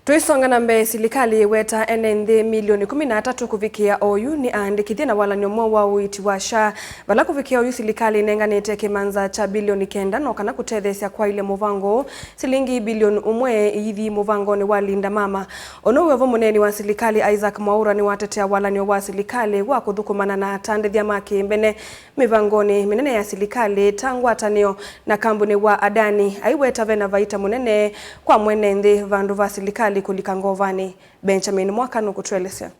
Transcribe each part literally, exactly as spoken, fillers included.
Tũisonga na mbee, silikalĩ yĩweta ene nthĩ milioni kũmi na atatũ kũvikĩa oyu nĩ aandĩkĩthye na walany'o mweũ wa ũiiti wa SHA, vala kũvikĩa oyu silikalĩ ĩnenganĩte kĩmanza kya bilioni kenda no kana kũtetheesya kwaĩlya mũvango ũũ. Silingi bilioni ũmwe iithi mũvangonĩ wa Linda Mama. Ũnũ wĩ o vo, mũneeni wa silikalĩ Isaac Mwaura nĩwatetea walany'o wa silikalĩ wa kũthũkũmana na atandĩthya ma kĩmbene mĩvangonĩ mĩnene ya silikalĩ ta ngwatanĩo na kambuni wa Adani, aiweta vena vaita mũnene kwa mwene nthĩ vandũ va silikalĩ kũlika ngovanĩ. Benjamin Mwaka nũkũtũelesya.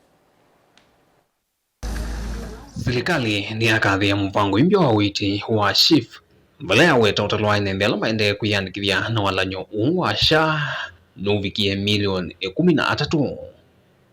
Silikalĩ nĩyakathĩĩa mũvango imbya wa ũiiti wa SHIF, vala yaweta ũtalo wa ene nthĩ ala maendee kwĩyandĩkĩthya na walany'o ũũ wa SHA nũvikie milioni ĩkũmi na atatũ.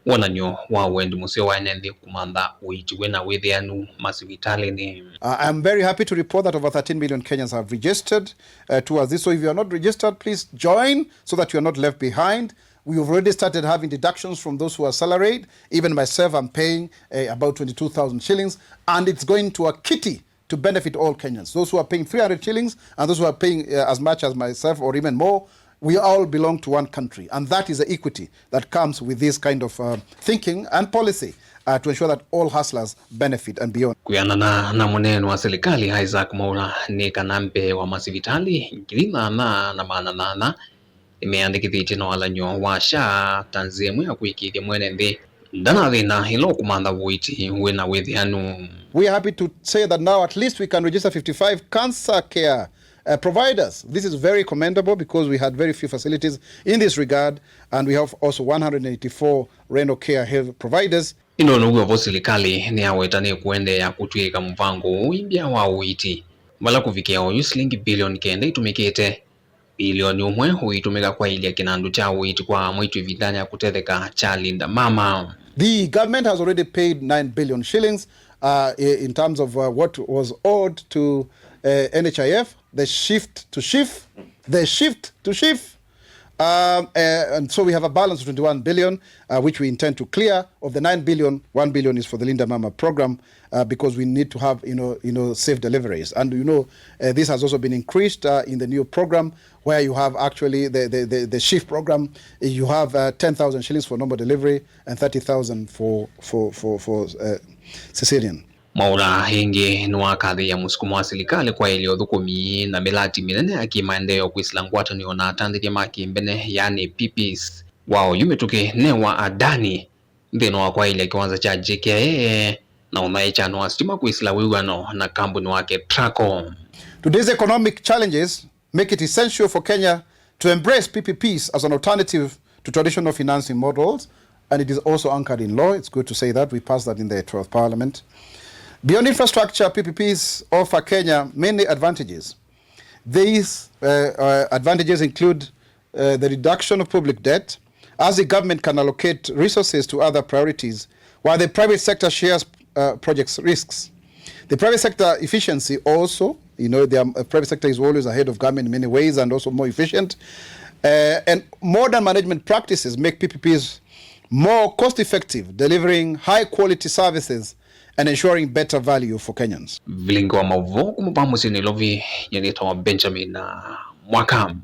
Walany'o wa wendi mũseo wa ene nthĩ kũmantha ũiiti wĩ na wĩthĩanu masivitalĩnĩ. Uh, I'm very happy to report that over thirteen million Kenyans have registered, uh, towards this. So if you are not registered, please join so that you are not left behind. We have already started having deductions from those who are salaried. Even myself, I'm paying, uh, about twenty-two thousand shillings, and it's going to a kitty to benefit all Kenyans. Those who are paying three hundred shillings and those who are paying, uh, as much as myself or even more, we all belong to one country, and that is the equity that comes with this kind of, uh, thinking and policy, uh, to ensure that all hustlers benefit and beyond. Kwĩanana na mũneeni wa silikalĩ Isaac Mwaura, nĩ kana mbee wa masivitalĩ ngili nyanya na maana nyanya nĩmeyandĩkĩthĩtye na walany'o wa SHA ta nzĩa ĩmwe ya kũĩkĩĩthya mwene nthĩ ndanathĩna ĩla ũkũmantha ũiiti wĩ na wĩthĩanu. We are happy to say that now at least we can register fifty-five cancer care, uh, providers. This is very commendable because we had very few facilities in this regard, and we have also one hundred eighty-four renal care health providers. Ĩndĩ now'o vo silikalĩ nĩyaweta nĩkũendeea kũtw'ĩĩka mũvango ũũ imbya wa ũiiti, vala kũvikĩa oyu silingi bilioni kenda itũmĩkĩte. Bilioni ũmwe ũitũmĩka kwaĩlya kĩnandũ kya ũiiti kwa amwaitũ ĩvindanĩ ya kũtetheka kya Linda Mama. The government has already paid nine billion shillings, uh, i- in terms of, uh, what was owed to, uh, N H I F, the shift to SHIF, the shift to SHIF. Um, uh, and so we have a balance of twenty-one billion, uh, which we intend to clear. Of the nine billion, one billion is for the Linda Mama program, uh, because we need to have, you know, you know, safe deliveries. And, you know, uh, this has also been increased, uh, in the new program, where you have actually the, the, the, the SHIF program, you have, uh, ten thousand shillings for normal delivery and thirty thousand for, for, for, for, uh, cesarean. Mwaura ĩngĩ nĩwakathĩĩa mũsukumo wa silikalĩ kwaĩlya ũthũkũmi na mĩlati mĩnene ya kĩmaendeeo kwĩsĩla ngwatanĩo na atandĩthya ma kĩmbene, yaani P Ps. Wa oyu mĩtũkĩ ne wa Adani nthĩnĩ wa kwaĩlya kĩwanza kya J K I A na ũthaĩkyanĩ wa sitima kwĩsĩla wĩw'ano na kambuni wa Ketraco. Today's economic challenges make it essential for Kenya to embrace P P Ps as an alternative to traditional financing models, and it is also anchored in law. It's good to say that we passed that in the twelfth Parliament. Beyond infrastructure, P P Ps offer Kenya many advantages. These, uh, uh, advantages include, uh, the reduction of public debt, as the government can allocate resources to other priorities, while the private sector shares, uh, projects risks. The private sector efficiency also, you know, the, um, uh, private sector is always ahead of government in many ways and also more efficient. Uh, and modern management practices make P P Ps more cost-effective, delivering high-quality services and ensuring better value for Kenyans. Vilingi wa maũvoo kuma pa mũsyĩ Nairobi, nyie nĩtawa Benjamin, uh, Mwaka.